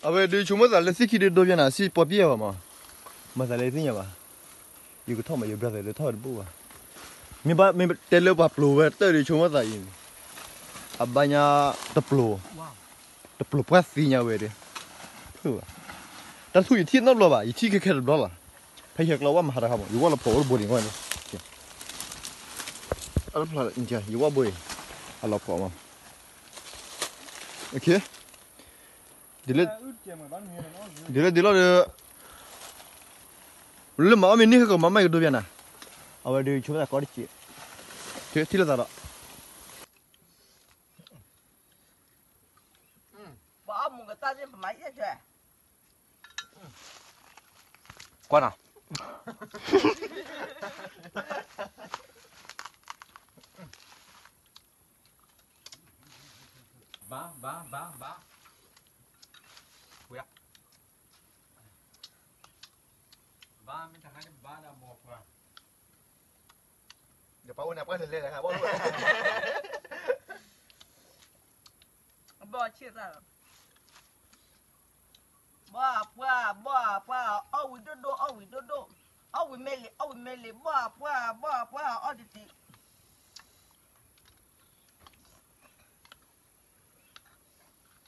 အဝဲဒုးဆိကမိၣ်သးလၢသ့ၣ်ခံဒုးဒိပၠးနၤ စံၣ်ပီပျဲၢ်ဘၣ်မး, မၤသးလၢသ့ၣ်ညါဘၣ်, ယကထီၣ်မး ယ brother တထီၣ်တဘူၣ်ဘၣ်, မ့ၢ်ဘၣ်မ့ၢ်တဲလၢပှၤပျိၤဝဲတၢၢ်ဒုး ဆိကမိၣ်သးအံၤန့ၣ်, အဘၣ်ညါတပျိၤ, တပျိၤပှၢ်သံညါဝဲဒီး, ဖုၣ်ဘၣ်, တၢ်ထူၣ်ယထံၣ်နီတဘျီဘၣ် ယထံၣ်ခဲခဲတဘျီလီၤ, ဖဲယဟဲကျီဝဲမဟါတခါမး ယဝဲလီၤဖီၣ်အိၣ်တဘိန့ၣ်ဝဲန့ၣ်, အဖျါ ယဝဲဘိအံၤ, အလီၤဖီၣ်မး, ဒ်လဲၣ်ဒ်လဲၣ်ဒီး, လၢမၤအီၣ်မ့ၢ်န့ၢ်ဟဲကီးမၤမးကဒိပၠးနၤ, အဝဲဒုးဆိကမိၣ်သးကီတစဲး, ထံၣ်လိာ်သးဒီး, ပှၤအီၣ်မူၤကတၢ်သ့ၣ်ပမၤအံၤ, ကွၢ်နၤ ဘါ ဘါ ဘါ ဘါ, ဝဲ, ဘါမ့ၢ်တဟါန့ၣ်ဘါဒီးမိၢ်ပှၢ်, ယပၢ်အိၣ်န့ၣ်ပှၢ်လဲၤလဲၤ, ဘီၣ်ဆ့ၣ်သၣ်လီၤ, ဘီၣ်ပှၢ် ဘီၣ်ပှၢ် အီၣ်ဝံၤဒိၣ်ဒိၣ် အီၣ်ဝံၤဒိၣ်ဒိၣ်, အီၣ်ဝံၤမ့ၢ်လံ အီၣ်ဝံၤမ့ၢ်လံ ဘီၣ်ပှၢ် ဘီၣ်ပှၢ်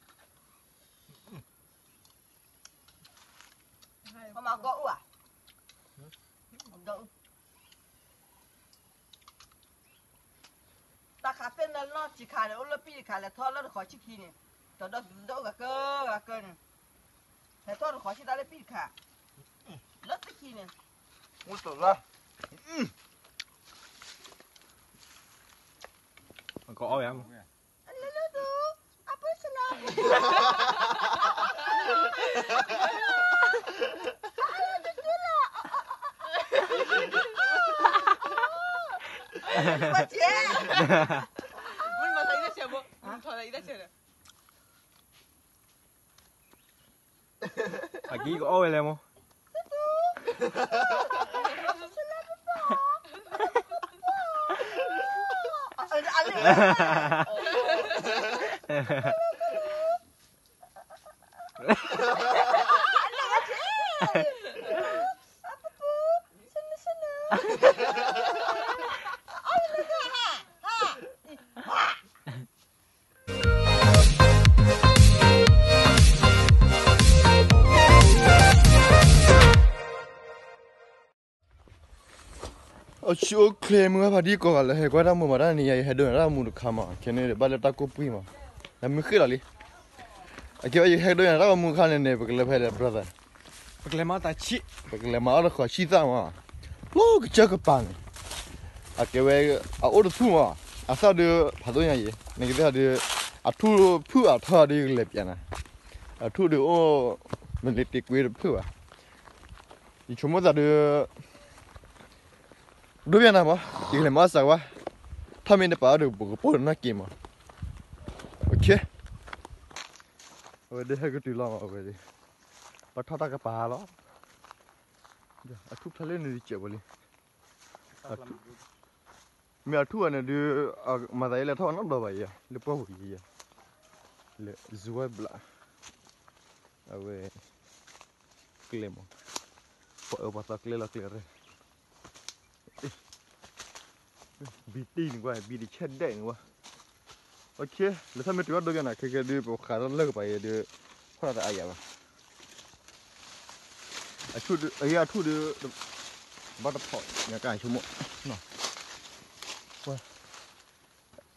အီၣ်တံၢ်တံၢ် မၤကီၢ်အူၣ်ဧါ, ကီၢ်အူၣ်, တၢ်ခးသ့ၣ်နလီၢ်ဆံခါန့ၣ် အိၣ်လၢပံၢ်တခါ လဲၤထီၣ်လၢတခီဆံခံန့ၣ်, တဒီးဒိၣ်ဂၤကၢဂၤကၢန့ၣ်, လဲၤထီၣ်တခီဆံတၢ်လၢပံၢ်တခါ, လၢသခံန့ၣ်, မူတရၣ် ကီၢ်အီၣ်ယါမး, အလၢလၢတူ, အပၢၢ်ဆလါ, အလၢတတူလီၤ, ပှၤကဲ, မ့ၢ်မၤသးအံၤတၢ်ဆဲးဘိ, မၤသးအံၤတၢ်ဆဲးဒီး အကံကအီၣ်ဝဲလဲၣ်မး, အိၣ်ဆူၣ်အိၣ်ချ့ မုၢ်ဂၤဖါတံၢ်ကိးဂၤလၢဟဲကွၢ်တၢ်မူမး တၢ်နံၤညါ ယဟဲဒိနၤတၢ်ဂီၤမူတခါမး ခဲန့ၣ်ဘၣ်လၢတၢ်ကိၢ်ပှံၢ်မး နမုၢ်ဃ့ၢ်လီၤလံ အကဲဝဲ ယဟဲဒိနၤတၢ်ဂီၤမူအခါန့ၣ်န့ၣ် ပကလဲၤဖဲလဲၣ် brother ပကလဲၤမၤတၢ်ဆံး ပကလဲၤမၤအီၣ်တခီဆံးသၣ်မး လီၢ်ကစၢၢ်ကပၤန့ၣ် အကဲဝဲ အအိၣ်တထူၣ်မး အသၣ်ဒုး ဖးဒိၣ်ညါအံၤ နကသ့ၣ်ဟီဒုး အထူၣ်ဖုၣ်အထီဒုး ယကလဲၤပျးနၤ အထူၣ်ဒုးအိၣ် မ့ၢ်လ့တ့ကွ့တဖုၣ်ဘၣ် ယဆိကမိၣ်သးဒုး ဒိပျးနၤမး ယကလဲၤမၤအီၣ်စးဝါ ထီၣ်မ့ၢ်တပာ်အီၤဒီး ပကပိၢ်နီၢ်က့ၤမး အဝဲဒၣ်ဟဲကတုၤလီၤ အဝဲဒၣ် ပထီၣ်တၢ်ကပၤလီၤ အထူၣ်ဖျါလၢနုာ်တစဲးဖိလံ မ့ၢ်အထူၣ်အန့ၣ်ဒုး မၤသးယလဲၤထီၣ်နီတဘျီဘၣ်ယဲ လၢပှၢ်ပူၤယဲ လၢ ဇူဝဲဘျး အဝဲ ကျဲမး ပှၤအၢပှၤသီကျဲလီၤကျဲရဲၣ် ဘံတံၢ်န့ၣ်ကွၢ် ဘံတဆဲဒဲးန့ၣ်ကွၢ် လဲၤထီၣ်မ့ၢ်တုၤအီၤဒိပျးနၤ ခဲကဲဒုး ပဃးထီၣ်လၢကပၤယဲဒုး ခိၣ်နၢ်တအါယၤဘၣ် အထူၣ်ဒုး အထူၣ်ဒုး ဘၣ်တဖီၣ် ညါကဆိကမိၣ်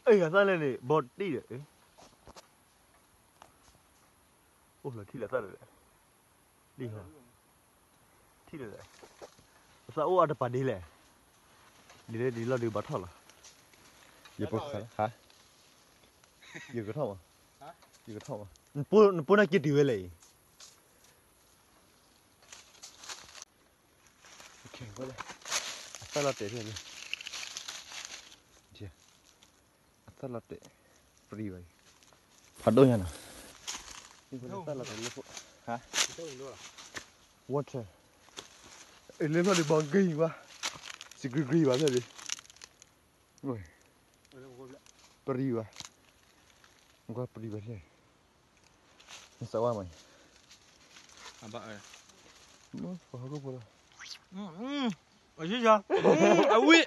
အဂၤသၣ်လဲၣ်န့ၣ် ဘီတံၢ်ဒီး အိၣ်လီၤထံၣ်လီၤသၣ်ဒီး လံဟီ ထံၣ်လီၤ အသၣ်အိၣ်အတပာ်ဒ်လဲၣ် ဒ်လဲၣ်ဒ်လီၢ်ဒုးဘၣ်ထီၣ်လီၤ ယပခါ ဟါ ယကထီၣ်မး ယကထီၣ်မး နပိၢ်နၤက့ၤတုၤဝဲလဲၣ်အံၤ အသၣ်လီၤတဲာ်ဖဲန့ၣ် အသၣ်လီၤတဲာ် ပြံဘၣ်အံၤ ဖးဒိၣ်ညါနီၤ သၣ်လီၤတဲာ်လၢဖိ ဟါ water လၢဖျီဒံးဘီဂ့ၤဘၣ် စံးကြံကြံဘၣ်ဖျီဒံး ပြံဘၣ် ကွၢ်ပြံဘၣ်ဖျီ စးဝါမး အဘၣ်အၢ, ပှၤဟီၣ်ခိၣ်ဖိလီၤ, အဝံၣ်,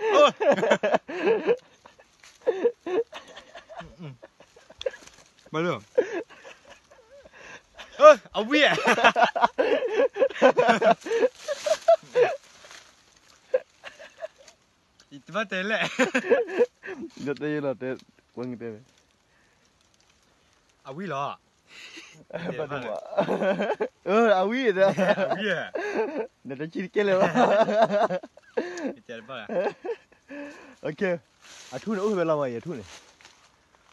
ဘၣ်လၢ, အဝံၣ်, ယတဘၣ်တဲလဲၣ်, တဲလီၤတဲ, ကွၢ်တဲ, အဝံၣ်လီၤ, အဝံၣ်, နတဆံတကဲလၢၤဘၣ်, အထူၣ်န့ၣ်အိၣ်ဖဲလီၤမး ယထူၣ်န့ၣ်,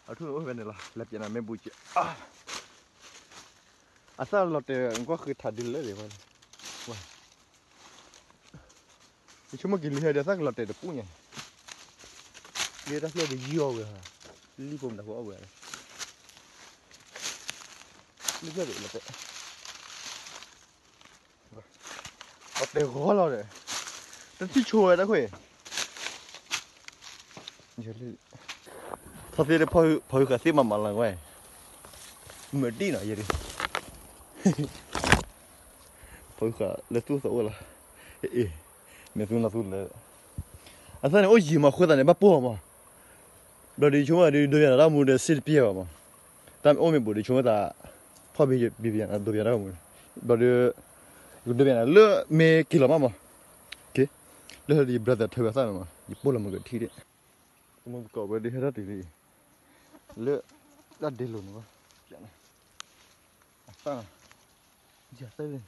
အထူၣ်န့ၣ်အိၣ်ဖဲန့ၣ်လီၤ လဲၤပျဲနၤမ့ၢ်ဘူးကဲ, အသၣ်လီၤတဲာ်ကွၢ်ဃုထးဒုလၢာ်န့ၣ်, ယဆိကမိၣ်က့ၤလံဟဲဒီးသၣ်ကလီၤတဲာ်တပူၤညါ, လၢတၢ်ဖျၢၣ်ဒီးယီၢ်ဝဲ, လံၣ်ဖိမတၤဖိအီၣ်ဝဲ, လံၣ်ဖျၢၣ်ဒီးလီၤတဲာ်, လီၤတဲာ်ဂီၤလီၤဒီး, တထံၣ်ဆိဝဲတၢ်ခွဲး, ထီၣ်သ့ၣ်ဖီၣ်ဟုဃာ်သ့ၣ်မးမးလီၤဝဲ, မုၢ်ဒံၣ်နီၤယဲဒၣ် ဖီၣ်ဃာ်လၢသူၣ်သးအိၣ်လီၤ, အ့ၣ်, မ့ၢ်သူၣ်နီၢ်သူၣ်လၢ, အသၣ်န့ၣ်အိၣ်ယံာ်မးဃိသးန့ၣ် ဘၣ်ပိၢ်မး, ဘျီဒုးဆိကမိၣ်ဒုး ဒိးယၤနၤတၢ်မူဒီး စ့တပျဲဘၣ်မး, တၢ်မ့ၢ်အိၣ်မ့ၢ်ဘူးဒုးဆိကမိၣ်သး, ဖီၣ်ဘံဘံယၤနၤ ဒိးယၤနၤတၢ်မူ, ဘျီဒုး, ယကဒိးယၤနၤလၢမ့ၢ်က့ၤလီၤမးမး, က့ၤ, လၢယ brother ထၢဝဲအသၣ်န့ၣ်မး ယပိၢ်လီၤမုၢ်ကထံၣ်ဒၣ်, တမူတကိးဝဲဒုးဟဲထီၣ်တုၤလံ, လၢ, တၢ်ဒ့လိာ်န့ၣ်, အသၣ်, ယသၣ်လၢ,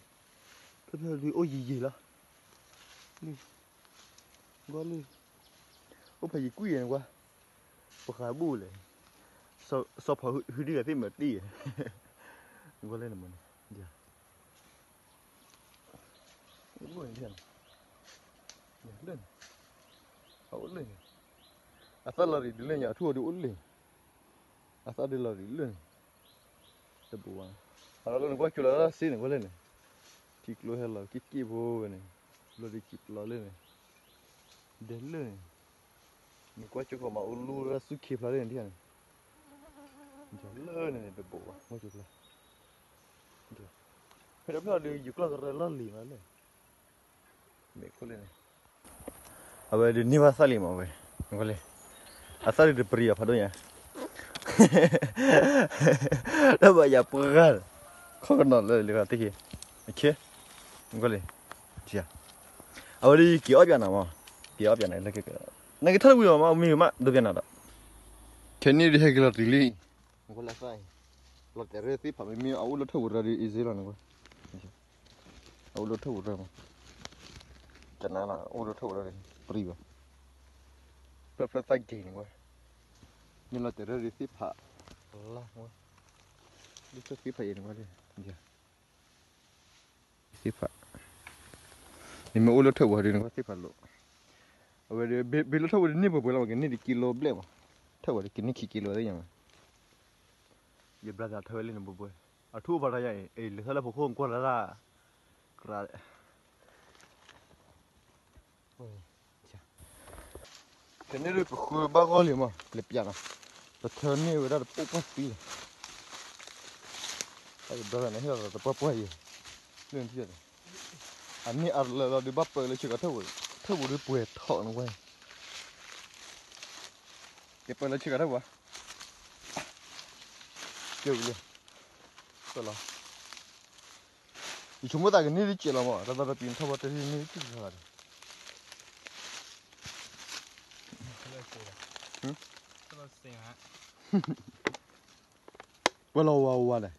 ဖဲဖဲဒုးအိၣ်ယံာ်ယံာ်လီၤ, လၢ, ကွၢ်လၢ, အိၣ်ဖဲယကွံာ်ယဲန့ၣ်ကွၢ်, ပဃးဘူၣ်လဲၣ်, စီၤဖီဟုဒုးဂၤသ့ၣ်မၤတံၢ်ယဲ, ကွၢ်လၢန့ၣ်မးန့ၣ်, လၢန့ၣ်, လၢန့ၣ်, အအိၣ်လၢန့ၣ်, အသၣ်လီၤရံၣ်ဒုးလၢညါ အထူၣ်အီၤဒုးအိၣ်လၢန့ၣ်, အသၣ်ဒုးလီၤရံၣ်လၢန့ၣ်, တဘူးဘၣ်, အလီၤလၢနကွၢ်ကၠိလီၤစ့န့ၣ် ကွၢ်လၢန့ၣ်, ထံကျိဟဲလီၤက့ၣ်က့ၣ်ဖိဝဲန့ၣ်, ဘျီဒုးကံၣ်ပျီလၢန့ၣ်, ဒဲလၢန့ၣ်, နကွၢ်ကၠိကီၢ်မး အိၣ်လူလၢဆူၣ်ခ့ဖျါလၢန့ၣ်ဒ်န့ၣ်, လၢန့ၣ်န့ၣ်တဘူးဘၣ် ကွၢ်ကၠိဖျါ, ဖဲတဖျၢၣ်ဒုး ယကျီၢ်ကရၢလီၢ်လံၤမးလဲၣ်, မ့ၢ်ခိၣ်လၢန့ၣ်, အဝဲဒုးန့ၢ်ဘၣ်သၣ်လံမးဝဲ, ကွၢ်လၢ, အသၣ်ဒုးတပရံၤအီၤဖးဒိၣ်ညါ တၢ်ဘၣ်ယၤပှၢ်, ခီကနီၤလၢလၢတဟ့ၣ်, အဝဲဒၣ်ယက့ၤအီၣ်ပၠးနၤမး, က့ၤအီၣ်ပၠးနၤ, နကထၢၣ်တဝံၤမး မ့ၢ်မးဒိပၠးနၤဒီး, ခဲန့ၣ်ဒုးဟဲက့ၤလီၤတုၤလံ, နကွၢ်လၢသၣ်အံၤ, လီၤတဲာ်ရၢသ့ၣ်ဖးမ့မ့ၢ်အအိၣ်လၢထၢၣ်ပူၤရၢဒုး easy လီၤနကွၢ် အအိၣ်လၢထၢၣ်ပူၤရၢမး, ကနၤလီၤ အိၣ်လၢထၢၣ်ပူၤရၢန့ၣ် ပရံဘၣ်, ဖျၢၣ်ဖျၢၣ်သၣ်က့ၤန့ၣ်ဝဲ, မ့ၢ်လီၤတဲာ်ရၢဒုးသ့ၣ်ဖး, လၢထၢၣ်သ့ၣ်ဖးအံၤန့ၣ်ဝဲ, သ့ၣ်ဖး, မ့မ့ၢ်အိၣ်လၢထၢၣ်ပူၤဒုးန့ၣ်ဝဲသ့ၣ်ဖးလိာ်, အဝဲဒုး ဘ့လၢထၢၣ်ပူၤဒုးန့ၢ်ပှဲၤပှဲၤလီၤ ကန့ၢ်တကံလိဘျဲၣ်မး, ထၢၣ်ပူၤဒုးကန့ၢ်ခံကံလိသ့ၣ်ညါမး ယ brother ထၢဝဲလံန့ၣ် ဘိဘိ, အထူၣ်အိၣ်ဖးထီယါအံၤ အံၤ လဲၤထီၣ်လၢဖိခိၣ်ကွၢ်လၢ်လၢ်, ကရၢ, ဖဲန့ၣ်ဒုးပဃုဘၣ်ဂီၢ်လံမး လဲၤပျးနီၤ, ပထၢန့ၢ်ဝဲဒၣ်တပိၢ်ပှၢ်သံလီၤ, တၢ်ယ brother န့ၣ်ဟ့ၣ်လီၤသးတပှၢ်ပှၢ်အံၤ, လၢနထံၣ်, အန့ၢ်အါလၢလီၤဒုးဘၣ်ပၢလၢဆ့ကၤထၢၣ်ပူၤ, ထၢၣ်ပူၤဒုးပှဲၤထီၣ်နကွၢ် ကပၢလၢဆ့ကၤထၢၣ်ပူၤ, ကဲဝံၤလံ, ပၢလီၤ, ယဆိကမိၣ်သးကန့ၢ်တကဲးလီၤမး တၢ်သီတပံၤထီၣ်ဘီတန့ၢ်တကဲးလီၤဒီး, ပၢလီၤဝါဝါဒီး,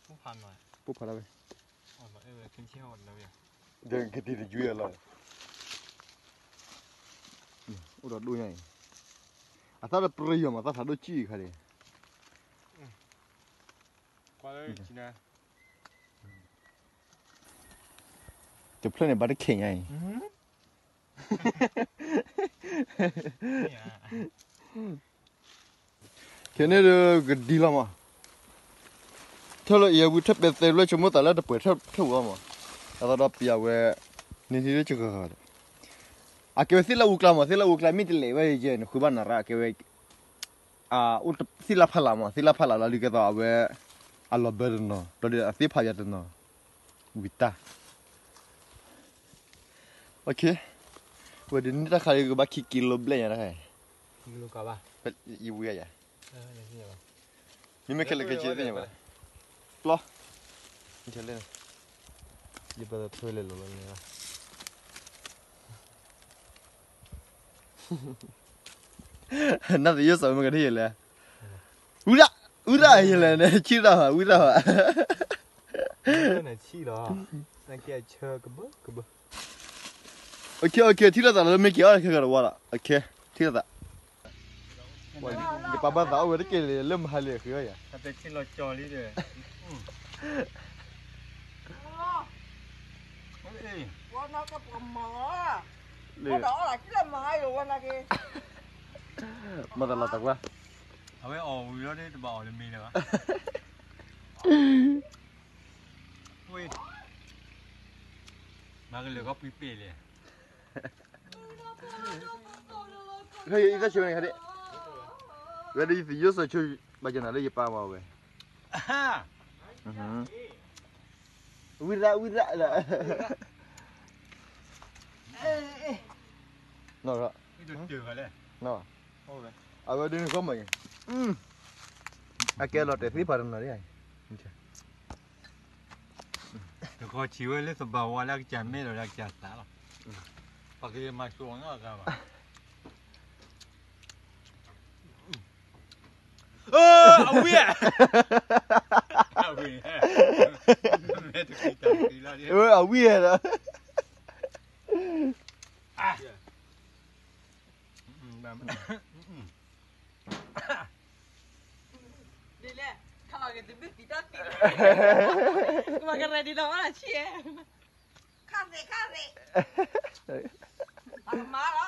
ပိၢ်ဖးဒၣ်ဝဲ, ဒီးကတံၤတယုၢ်လီၤ, အိၣ်ဒီးဒိၣ်ညါအံၤ, အသၣ်တပရံယီၤမး သၣ်ဖးဒိၣ်ကံၣ်ခါဒံး, တဖျၢၣ်န့ၣ်ဘၣ်တခဲညါအံၤ, ခဲန့ၣ်ဒုးကဒံလီၤမး, ထၢၣ်လၢအံၤဝံၤထၢၣ်ပဲသဲဖျၢၣ်ဆိကမိၣ်သးလၢတပှဲၤထၢၣ်ဝဲမး, အသီဒီးပျးဝဲ, န့ၣ်ထံၣ်လၢကဂၤဂၤဒီး, အကဲဝဲသ့ၣ်လၢအူကျါမး သ့ၣ်လၢအူကျါမ့ၢ်တလဲၤဝဲယဲန့ၣ် ဃုဘၣ်နၤရၣ် အကဲဝဲ သ့ၣ်လၢဖးလၢ်မး သ့ၣ်လၢဖးလၢ်လီၤဒုးကဲသိးအဝဲ အလီၤဘၢတနီၤ ဘျီဒီးအသ့ၣ်ဖးယၤတနီၤ, ဝံၤတၢ်, ဝဲဒုးန့ၢ်တၢ်ခါလၢကဘၣ်ခံကံလိဘျဲၣ်ညါတခါ, ယဝံၤယၤ, မ့မ့ၢ်ခဲလၢာ်ခဲဆ့သ့ၣ်ညါဘၣ်, ပျီ, ယပထွဲလဲၤလီၤလီၤန့ၣ်, နသးယိၣ်စီၤမ့ၢ်ကထံၣ်ယလဲၣ်, ဝံရၣ်, ဝံရၣ်ယလဲၣ်န့ၣ် ဆံၣ်ရၣ်ဘၣ် ဝံရၣ်ဘၣ်, ဆံၣ်လီၤ, ကဲဆၢကဘၢကဘၢ, ထံၣ်လိာ်သးလၢမ့ၢ်က့ၤအီၣ်ခဲကဒီးဝါလီၤ, ထံၣ်လိာ်သး, ယပာ်ဘၣ်သးအိၣ်ဝဲတက့ၢ်လၢမဟါလံဃုအီၣ်ယၤ, မၤသးလီၤတကွၢ်, အဝဲအီၣ်ဝံၤလီၤန့ၣ် တဘၣ်အီၣ်လၢမ့ၤလၢၤဘၣ်, မၤကလၢာ်ခီပှံပ့ၢ်လဲၣ်, ဟဲအံၤတၢ်ဆိန့ၣ်ခါဒ့ၣ်, ဝဲဒၣ်ယသးယိၣ်စီၤဆိ ဘၣ်ကနၤလၢယပၢ်မၤဝဲ, ဝံရၣ် ဝံရၣ်လီၤ, နီၢ်, အဝဲဒုးန့ၣ်ကီမး, အကဲလီၤတဲာ်သ့ၣ်ဖးတနီၤဒ်, တခီဆံးဝဲလၢသဘၣ်ဝါလၢအကစၢ်မဲလီၤလၢအကစၢ်သးလီၤ, ပှၤကမၤဆိအီၤနီတဂၤဘၣ်, အဝံၣ်, အဝံၣ်လီၤ, ဒ်လဲၣ်, ခါလီၤက့ၤတဘ့ၣ်တံၤတၢ်သံ, ကမၤကရၢဒ်လီၤဝဲဆံး, ခါသ့ၣ်ခါသ့ၣ်, အကမၤလီ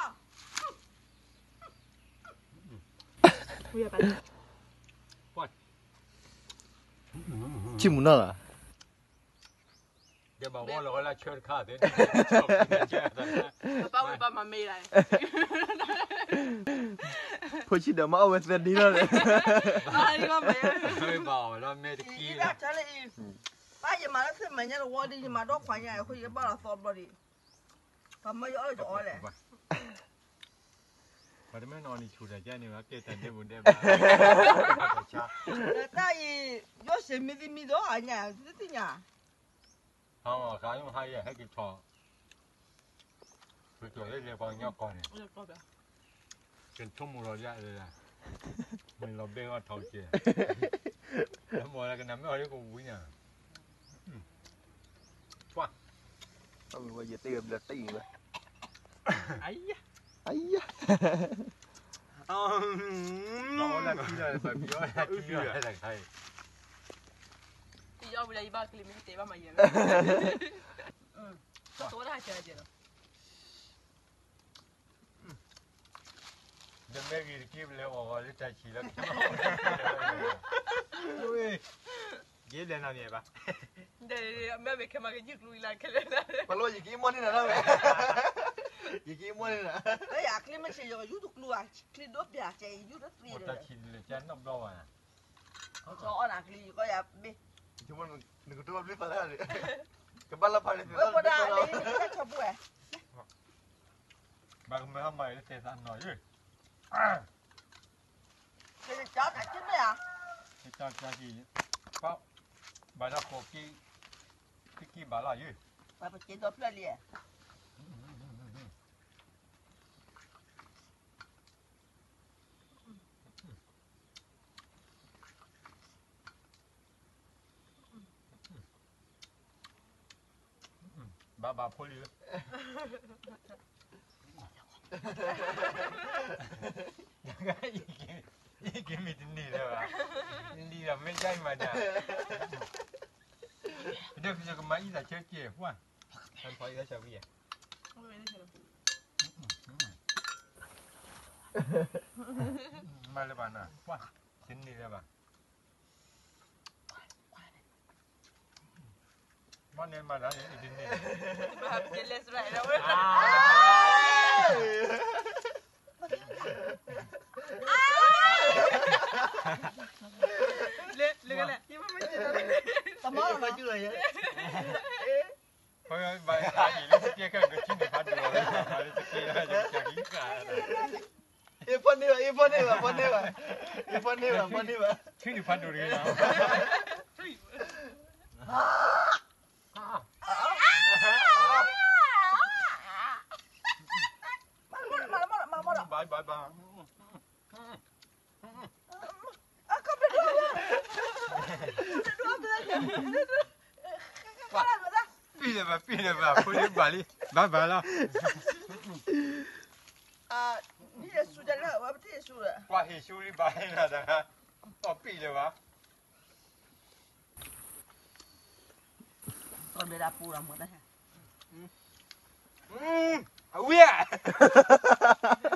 ၤ, ဆံးမုၢ်နီၢ်လီၤ, ဘၣ်ဝဲလီၤဝဲလၢဆၢတခါသ့ၣ်, ပၢ်ဝံၣ်ပၢ်မၤမ့ၢ်လၢ, ဖိဆံးဒီးမၤအီၣ်ဝဲသၢဒ့လီၤ, ဘၣ်အီၣ်လီၤမဲာ်တက့ၢ်, ဘၣ်ယမၤလၢသ့ၣ်မၤညါတဝီဒ်ယမၤဒီးခွါညါအဃိ ယကဘၣ်လီၤသီဘျီဒံး, ပှၤမၢယအီၣ်လၢယအီၣ်လဲၣ်, ပှၤတမ့ၢ်နီၢ်နံၤဆူၣ်တၢ်ကဲန့ၣ် ကဲတၢ်ဒဲးဘိဒဲးဘး, တၢ်အံၤ, ယိၣ်စ့မ့ၢ်သံမံၤဒီးအညါ သ့ၣ်ညါ, ဟးဟးယဟဲက့ၤထီၣ်, ကကီၤလၢပှၤကညီကီၢ်န့ၣ်, ကဆိကမိၣ်လီၤယၤ, မ့ၢ်လီၤဘဲဂီၢ်ထီၣ်ကဲ, မ့ၢ်လၢကနၣ်မ့ၢ်အီၤလၢကဝံၤညါ, ယတ့ၢ်ဘျၢတ့ၢ်ဝဲ, အယၤ, အယၤ, ယအီၣ်ဝံၤလၢယဘၣ်ကလံၤမ့ၢ်တတဲဘၣ်မၤယဲၢ်, တဝဲဒၣ်ဟးကဲကဲလီၤ, ဒီးမ့ၢ်ဂ့ၤတက့ၢ်ပလဲၤအီၣ်ဂီၤလၢတၢ်ဆံးလီၤ, ယလဲၤနီၢ်န့ၣ်ဘၣ်, မ့ၢ်မ့ၢ်ခဲမၤကယုၢ်ကျူအံၤလၢခဲလၢာ်, ပလီၢ်ယက့ၤမီၢ်န့ၣ်နၤ, ယက့ၤမီၢ်န့ၣ်နၤ, လၢယကျ့မ့ၢ်ဆံးယကယူၢ်တကျူဧါ, ကျ့ဒိၣ်ပျၢ်ကဲယယူၢ်တသ့, တၢ်ဆံးလၢကနၢ်ဘျီဘၣ်, အီၣ်နၤကျ့ယကီၢ်ယၤဘ့ၣ်, နကတိၤဘၣ်ဘျုးသးတၢ်, ကဘၣ်လၢဖးန့ၣ်, ဝဲပှၤဒၣ်လၢယကဆၢပူၤဝဲ, ဘၣ်ကမၢဟီၣ်မၤအံၤလၢတဲသးနီၢ်ယဲၢ်, ကၠီတၢ်က့ၢ်မ့ၢ်ဧါ, ကၠီတၢ်က့ၢ်, ဘၣ်ဒၣ်ဃိးက့ၢ်, က့ၢ်က့ၢ်ဘၣ်လီၤယဲၢ်, ပက့ၤဒီဖျၢၣ်လံ, ဘၣ်ဘၣ်ဖိလံၤ, ယကမ့ၢ်တန့ၢ်လၢၤဘၣ်, လံၤဒီးမ့ၢ်ယါအံၤမၤဒၣ်, ဒီးကမၤအံၤသးဆၢက့ၤ, ပှၤ, အံၤသးဆၢက့ၤ, မၤလၢၤဘၣ်နၤ, ပှၤ, တန့ၢ်လၢၤဘၣ် မ့ၢ်န့ၣ်မၤတၢ်န့ၣ် အံၤတန့ၢ်, လၢလၢလၢ, တမၤလီၤ, ဘၣ်လၢတကဲခဲကထံၣ်န့ၣ်ဖးဒိၣ်လီၤ, ဘၣ်လၢတကဲလၢယကစၢ်ကံကၢ်, အ့ ဖီၣ်န့ၢ်ဘၣ်, အ့ ဖီၣ်န့ၢ်ဘၣ်, ဖီၣ်န့ၢ်ဘၣ်, အ့ ဖီၣ်န့ၢ်ဘၣ်, ဖီၣ်န့ၢ်ဘၣ်, ထံၣ်န့ၣ်ဖးဒိၣ်တဂ့ၤနီၤ. ဘၣ်ဘၣ်ဘၣ်, ပံၣ်လၢၤဘၣ်, ပံၣ်လၢၤဘၣ်, ဖိလံဘၣ်လံ, ဘၣ်ဘၣ်လီၤ. ကွၢ်ဟ့ၣ်ဆူလံဘၣ်လီၤ, ပံၣ်လၢၤဘၣ်. အဝံၤ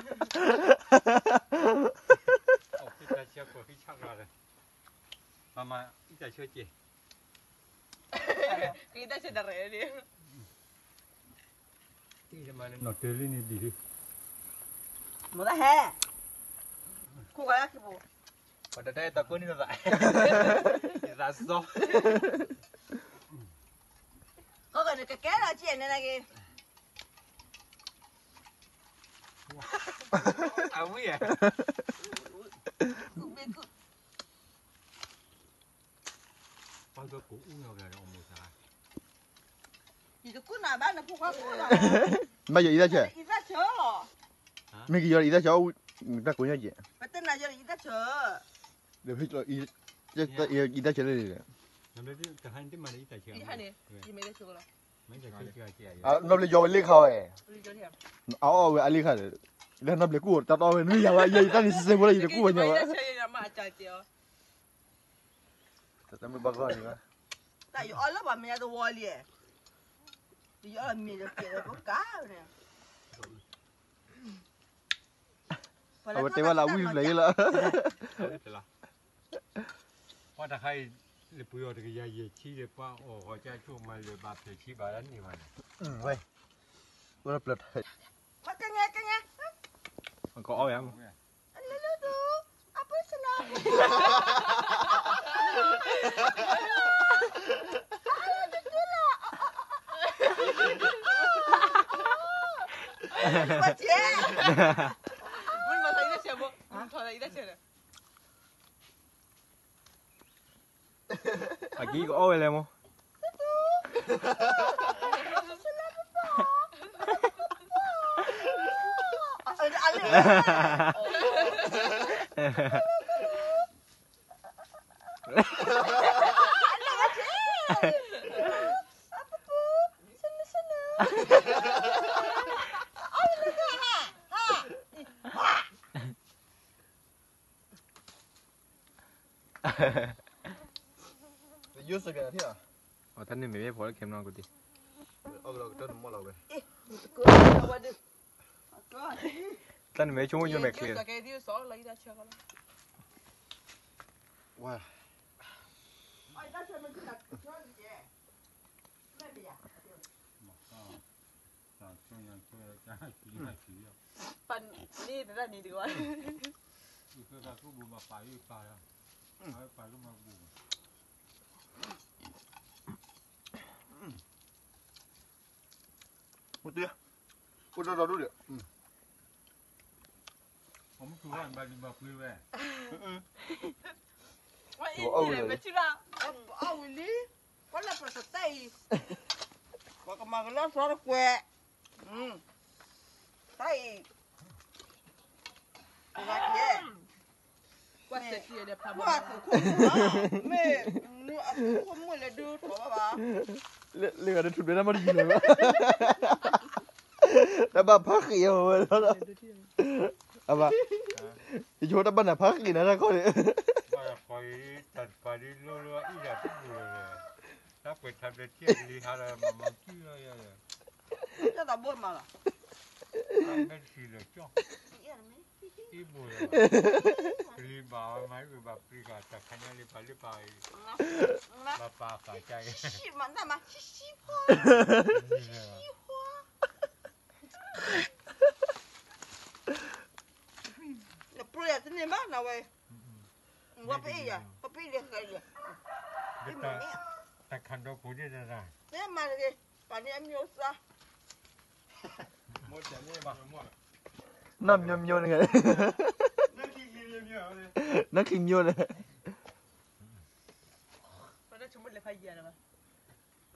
ဧါ, မၤမၤအံသးဆၢက့ၤ, အံသးဆၢက့ၤ, နီၢ်တၢၤလံန့ၣ်ဒ်, မတၤဟဲ, ခိၣ်ဂၤလၢခံပူၤ, ပှၤတတဲတၢ်ကိးန့ၣ်သး, သးစီ, ခိၣ်ဂၤန့ၣ်ကကဲလီၤက့ၤန့ၣ်လၢက့ၤ, အဝံၤဧါ, ပှၤကကိးအူနီၢ်ဂၤဒီးအမိၢ်သး, ယတကူၣ်နၤဘၣ်နဖိခွါကိးလီၤ, ဘၣ်ယီၤအံသးဆၢ, အံသးဆၢလီၤ, မ့ၢ်ကယီၤအံသးဆၢ, တၢ်ကိးညါက့ၤ, ပတနၤယီၤအံသးဆၢ, အံသးဆၢလၢ, တဟါန့ၣ်, နီၢ်ဘျဲၣ်ယီၤဝဲလ့ခါဝဲ, အအီၣ်ဝဲအလ့ခါဒီး, လၢနီၢ်ဘျဲၣ်ကူၣ်တၢ်တီဝဲနွံယၤဝဲ, ယတၢ်န့ၣ်စဲးဖိလၢယတကူၣ်ဝဲညါဝဲ, တၢ်မ့ၢ်ဘၣ်ဂီၢ်န့ၣ်, တၢ်ယအီၣ်လၢပှၤမဲာ်ညါတဝီလံ, ယအီၣ်မ့ၤဒီးကဲးလၢပကါန့ၣ်, အဝဲတဲဝဲလၢဝံၣ်ဖျၢၣ်ယလီၤ. ပှၤတခါအံၤ, လၢပယီၤတကယၤယဲၢ်ဆံဒီး ပှၤအီၣ်ဂီၤကၢ်ဆိၣ်မၤလၢာ်ဘၣ်ဖျၢၣ်ဆံဘၣ်လၢန့ၣ်ဘၣ်န့ၣ်, ဝဲ, ဝဲပျၢၤထၢၣ်, ကညါ, ကညါ, ကအီၣ်ဝဲ, လၢလၢတူ, အပၢၢ်ဆလီ, မ့ၢ်မၤသးအံၤတဆဲးဘိ, ထီၣ်သးအံၤတဆဲးဒီး အကံကအီၣ်ဝဲလဲၣ်မး, ယိၣ်စကဲးထံၣ်ဧါ, အတၢ်န့ၣ်မ့ၢ်မ့ၢ်ဖိလၢခဲမနီၢ်ကတံၢ်, အီၣ်ကဒီးကတၢၢ်နမီၢ်လီၤဝဲ, တၢ်န့ၣ်မ့ၢ်ဆိကမိၣ်ယိၣ်မဲာ်ချ့, ဝါ ပှၤန့ၣ်တၢ်န့ၣ်တဂီၢ်, ပှၤတၢ်ဒိၣ်ဒိၣ်ဒီး, ပှၤမုၢ်ထူဘၣ်ဘၣ်ဒံးဘၣ်ပှ့ၤဝဲ, ပှၤအံၤန့ၣ် ပထံၣ်ဘၣ်, အဝံၤလံ, ပှၤလၢပှၤတတဲအံၤ, ပှၤကမၤကလီၤဆီတကွဲး, တၢ်အံၤ, ပှၤကဲ, မ့ၢ်, အခိၣ်မုၣ်လဲၤဒုးထီၣ်ဘၣ်ဘၣ်, လၢဂၤဒုးထူၣ်ဒွဲၣ်တၢ်မၤတယံၤလၢၤဘၣ်, တၢ်ဘၣ်ဖးဃံးအီၤဝဲလီၤ, အဘၣ်, ယဆိတၢ်ဘၣ်နၤဖးဃံးနၤတၢ်ခီန့ၣ်, ဘၣ်ဃီအံၤ, တၢ်တပၤဒ်လိၤလိၤအံၤဒၣ်တဘူၣ်လီၤ, တၢ်ပှဲၤထးဘျဲၣ်ထံၣ်လံဟါဒီး မၤမၤကံလီၤယၤ, တၢ်သးဘိမးလီၤ, မ့ၢ်တထံၣ်လၢကၠီ, အံၤဘိလီၤ, ကလံၤဘၣ်အီၤမၤအံၤဘၣ်ပျံၤဃာ် တၢ်ခါညါလံပာ်လၢပာ်အံၤ, ဘၣ်ပာ်ဃာ်ကါအံၤ, မၤတၢ်မၤ ဆံဆံဖီ, ဆံဆံဖီ နပျိယၤတန့ၢ်ဘၣ်နဝဲ, ဝဲပအ့ၣ်ယၤ, ပပအ့ၣ်လၢဃဲယၤ, တၢ်ခးဒီးဖိဒ်တၢ်, တဲမၤတဂ့ၤ, ပှၤန့ၣ်အမျိုးသား နီၢ်မျိုးမျိုးန့ၣ် နီၢ်ခံမျိုးန့ၣ်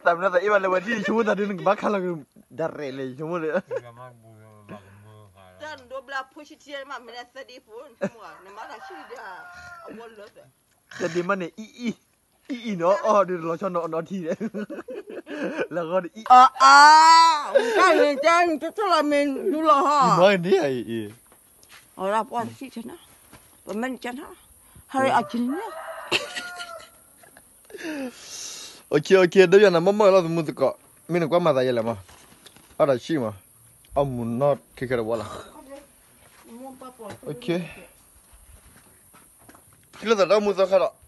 တၢ်မနုၤသးအ့ၣ်ဘၣ်လၢဝဲဒ်ဆိကမိၣ်သးဒုးနကဘၣ်ခါလီၤကဒီးရဲၣ်လဲၣ် ဆိကမိၣ်ဒီး တၢ်နဒိဘျါဖိဆံးထံမး မ့ၢ်ဒၣ်သၢဒ့ဖိ နမၤတၢ်ဆံးဒၣ် အဝဲလၢ သၢဒ့မးန့ၣ် အံၣ်အံၣ် အံၣ်အံၣ်နီၤ အီၣ်ဒုးတလီၤဆီနီၤနီၤထံဒီး လၢအဂီၢ်ဒီးအံၣ် အါအါ တၢ်န့ၣ်တဲနတထီၣ်လီၤမ့ၢ်ဒူလီၤဟီ အံၤမ့ၢ်န့ၣ်အံၤအံၤ အဝဲဒၣ်ပှၤတဆံးဆဲးနီၤ ပမ့ၢ်နကနၤ ဟါရ့အကနၤ အိၣ်ခ့ အိၣ်ခ့ ဒိယၤနၤ မ့ၢ်မ့ၢ်လီၤသမူသကိး မ့ၢ်နကွၢ်မၤသးယဲလဲၣ်မး အီၣ်တၢ်ဆံးမး အီၣ်မူၤနီၢ်ခဲခဲတဝီလီၤ အိၣ်ခ့ ထံၣ်လိာ်သးဒီးမူသီခါဒီး